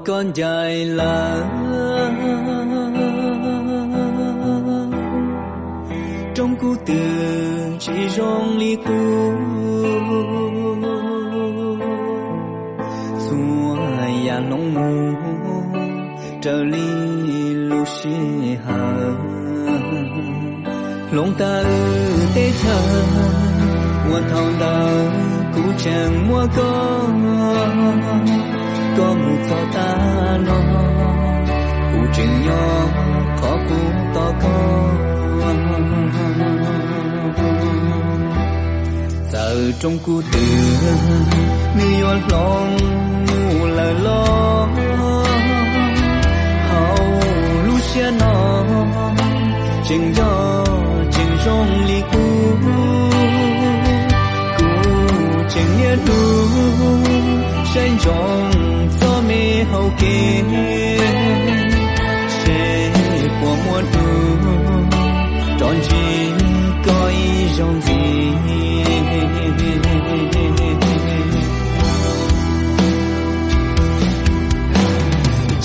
koj ncaim lawm. Rooj kuv twb tsis zoo li qub, txhua yam hloov mus raws li lub sij hawm. Hloov tag wb teb chaws uas thaum ntawd kuv tseem muaj koj. Koj mus txog tag no, kuv tseem nyob qhov kuv tos koj. Txawm rooj kuv twb nws yuav hloov mus lawm los, hauv lub siab no tseem nco tseem zoo li qub. Kuv tseem niaj hnub saib ntsoov txoj me hau kev, seb puas muaj hnub rov ntsib koj ib zaug ntxiv.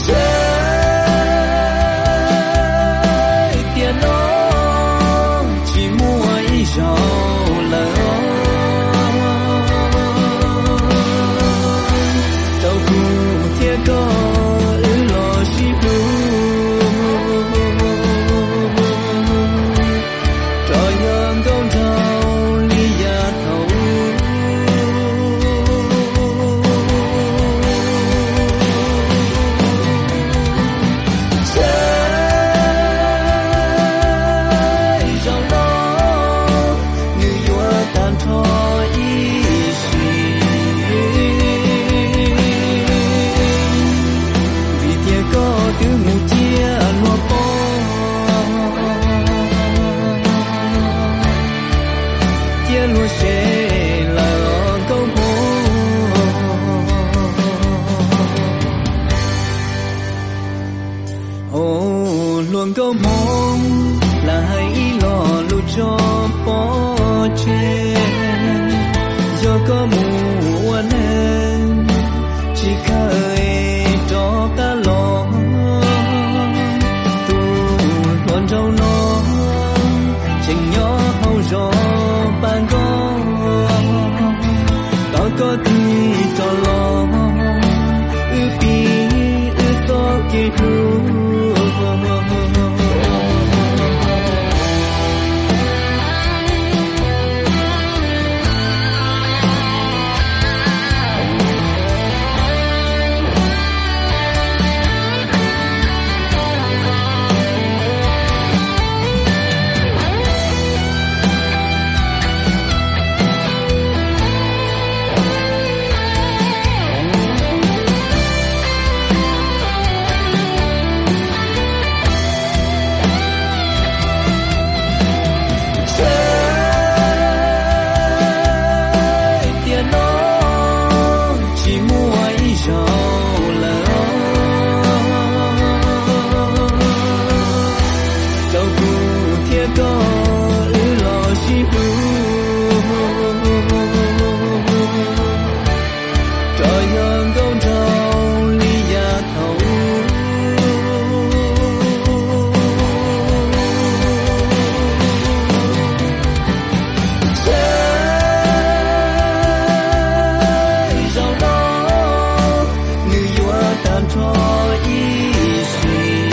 Txawm tiam no tsis muaj ib zaug lawm, rau kuv thiab koj wb los sib hlub, rov yog nkauj nraug li yav thaum ub. Txawm zaum no nws yuav tag nrho ib sim, vim tias koj twb mus ciaj luag poj, ciaj luag se lawm os nkauj Hmoob. Os hluas nkauj Hmoob, lam hais ib lo lus tso pov tseg, yog koj mus ua neeg tsis kawg es rov qab los, tus hluas nraug no tseem nyob hauv zos Paj Nkoj, tos koj tig rov los, wb pib wb txoj kev hlub. Txawm tiam no tsis muaj ib zaug lawm, rau kuv thiab koj wb los sib hlub, rov yog nkauj nraug li yav thaum ub. Txawm zaum no nws yuav tag nrho ib sim,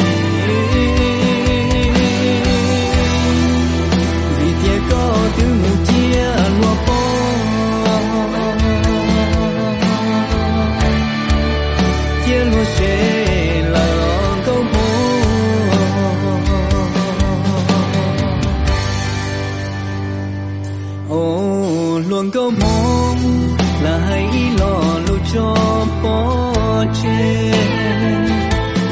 vim tias koj twb mus ciaj luag poj, ciaj luag se lawm nkauj Hmoob. Os hluas nkauj Hmoob, lam hais ib lo lus tso pov tseg,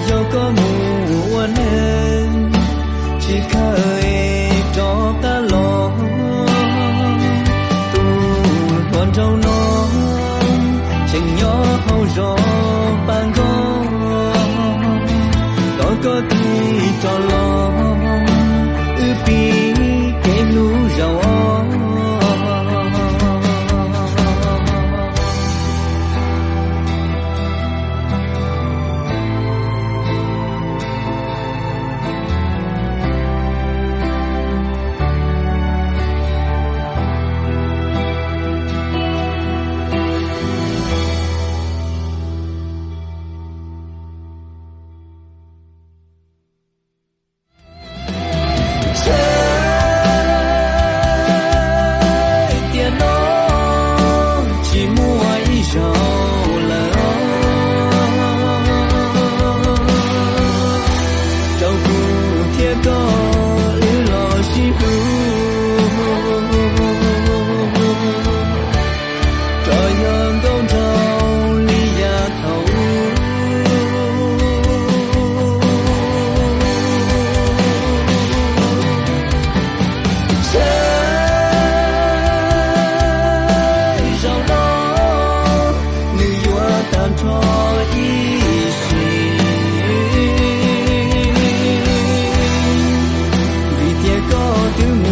yog koj mus ua neeg tsis kawg es rov qab los, tus hluas nraug no tseem nyob hauv zos Paj Nkoj, tos koj tig rov los, wb pib kev hlub zaum os. Twb mus